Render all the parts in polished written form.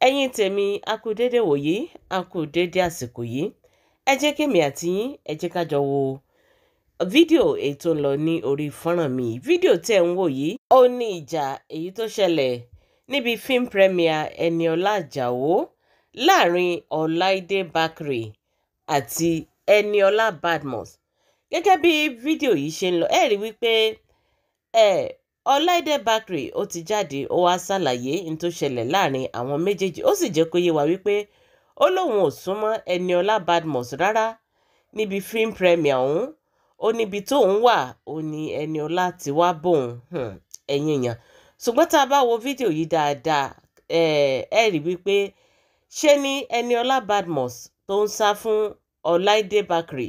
Ẹ̀yin tèmi, a kú déédéé wòyí, a kú déédéé àsìkò yìí. Ẹ jẹ́ kémi àti yín, ẹ jẹ́ ká jọ wo fídíò èyí tó ń lọ ní orí fọ́nrán mi. Fídíò tí ẹ̀ ń wò yìí, ó ní ìjà èyí tó ṣẹlẹ̀ níbi film premiere Ẹniọlá Àjàó láàrin Ọláìdé Bakre àti Ẹniọlá Badmus. Gẹ́gẹ́ bí fídíò yìí ṣe ń lọ, ẹ rí wípé Ọláìdé Bakre ó ti jáde, ó wá ṣàlàyé n tó ṣẹlẹ̀ láàrin àwọn méjèèjì. Ó sì jẹ́ kó yé wa wípé ó lóun ò súnmọ́ Ẹniọlá Badmus rárá níbi film premiere ọ̀hún. Ó níbi tóun wà, ó ní Ẹniọlá ti wá bóun. Ẹ̀yin èèyàn, ṣùgbọ́n tá a bá wo fídíò yìí dáadáa, ẹ rí wípé ṣé ni Ẹniọlá Badmus tó ń sá fún Ọláìdé Bakre,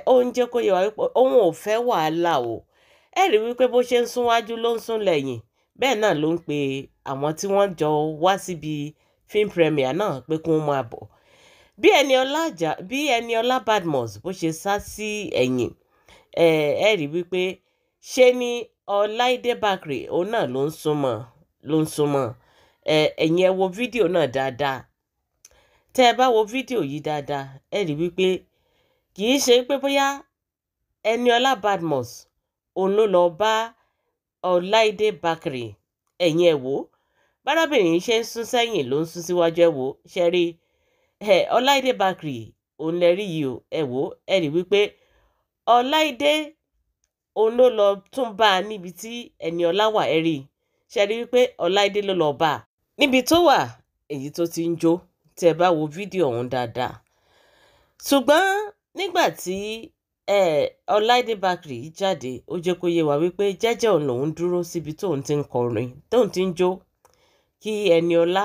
ó ń jẹ́ kó yé wa wípé òun ò fẹ́ wàhálà o. Ẹ rí wípé bó ṣe ń sún wájú ló ń sún lẹ́yìn, bẹ́ẹ̀ náà ló ń pe àwọn tí wọ́n jọ wá síbi film premiere náà pé kí wọ́n máa bọ̀. Bí Ẹniọlá Badmus bó ṣe sá sí ẹ̀yìn, ẹ rí wípé ṣé ni Ọláìdé Bakre òun náà ló ń súnmọ́ ló ń súnmọ́. Ẹ̀yin ẹ wo fídíò náà dáadáa. Tẹ́ ẹ bá wo fídíò yìí dáadáa, ẹ rí wípé kì í ṣe pé bóyá Ẹniọlá Badmus òun ló lọ bá Ọláìdé Bakre. Ẹ̀yin ẹ wò ó, bárábìnrin yìí ṣe ń sún sẹ́yìn ló ń sún síwájú. Ẹ wò ó, ṣe rí ẹ Ọláìdé Bakre òun lẹ rí yìí o. Ẹ wò ó, ẹ rí wípé Ọláìdé òun ló lọ tún bá a níbi tí Ẹniọlá wà. Ẹ rí i, ṣe rí wípé Ọláìdé ló lọ bá a níbi tó wà èyí tó ti ń jó, tí ẹ bá wo fídíò ọ̀hún dáadáa. Ṣùgbọ́n nígbà tí Ọláìdé Bakre jáde, ó jẹ́ kó yé wa wípé jẹ́jẹ́ òun lòún dúró síbi tóun ti ń kọrin, tóun ti ń jó, kí Ẹniọlá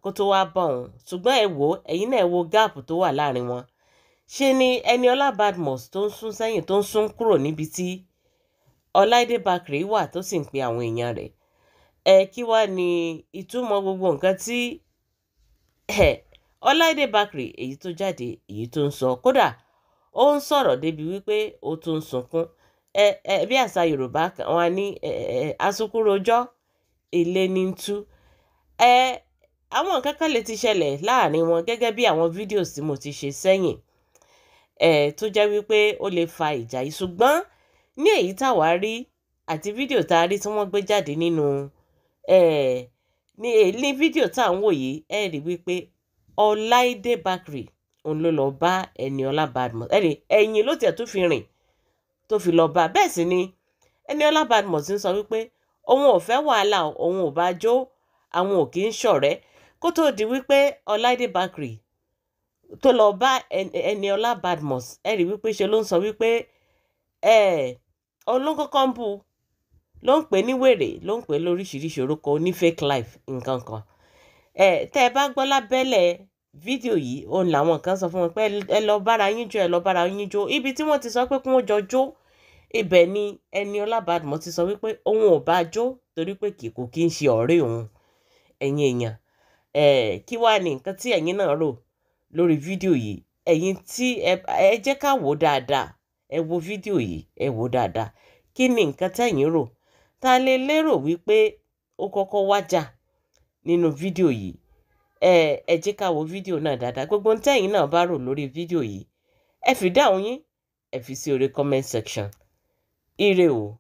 kó tó wá bá òun. Ṣùgbọ́n ẹ wò ó, ẹ̀yin náà ẹ wo gap tó wà láàrin wọn. Ṣe ni Ẹniọlá Badmus tó ń sún sẹ́yìn, tó ń sún kúrò níbi tí Ọláìdé Bakre wà, tó sì ń pe àwọn èèyàn rẹ̀. Ẹ kí wá ní ìtumọ̀ gbogbo nǹkan tí Ọláìdé Bakre èyí tó jáde, èyí tó ń sọ? Kódà ó ń sọ̀rọ̀ débi wípé ó tún ń sunkún. Ẹ ẹ bí àṣà Yorùbá, wọn ní ẹ ẹ asunkúrojọ́ ilé ní tú. Àwọn nǹkan kan lè ti ṣẹlẹ̀ láàrin wọn gẹ́gẹ́ bí àwọn fídíò tí mo ti ṣe sẹ́yìn, tó jẹ́ wípé ó lè fa ìjà yìí. Ṣùgbọ́n ní èyí táwa rí àti fídíò tá a rí tí wọ́n gbé jáde nínú ní fídíò tá à ń wò yìí, ẹ rí wípé Ọláìdé Bakre òun ló lọ bá Ẹniọlá Badmus. Ẹ rí ẹ̀yìn ló tiẹ̀ tó fi rìn tó fi lọ bá. Bẹ́ẹ̀ sì ni Ẹniọlá Badmus ń sọ wípé òun ò fẹ́ wàhálà, òun ò bá jó, àwọn ò kì í ṣọ̀rẹ́, kó tó di wípé Ọláìdé Bakre tó lọ bá Ẹniọlá Badmus. Ẹ rí wípé ṣe ló ń sọ wípé olóńkọ́kọ́ ń bu, ló ń pè ní wèrè, ló ń pè lóríṣiríṣi orúkọ oní fake life nǹkan kan. Tẹ́ ẹ bá gbọ́ lábẹ́lẹ̀ fídíò yìí, òun làwọn kan sọ fún wọn pé ẹ lọ bára yín jó, ẹ lọ bára yín jó. Ibi tí wọ́n ti sọ pé kí wọ́n jọ jó, ibẹ̀ ni Ẹniọlá Badmus ti sọ wípé òun ò bá jó torí pé kò kí ń ṣe ọ̀rẹ́ òun. Ẹ̀yin èèyàn, kí wàá ní nǹkan tí ẹ̀yin náà rò lórí fídíò yìí? Ẹ̀yin tí ẹ jẹ́ ká wò dáadáa. Ẹ wo fídíò yìí, ẹ wò dáadáa. Kí ni nǹkan tẹ̀yin rò? Ta lè lérò wípé ó kọ́kọ́ wájà nínú fídíò yìí? Ẹ jẹ́ ká wo fídíò náà dáadáa. Gbogbo ohun tẹ̀yin náà bá rò lórí fídíò yìí, ẹ fi dáhùn yín, ẹ fi sí orí comment section. Ire o.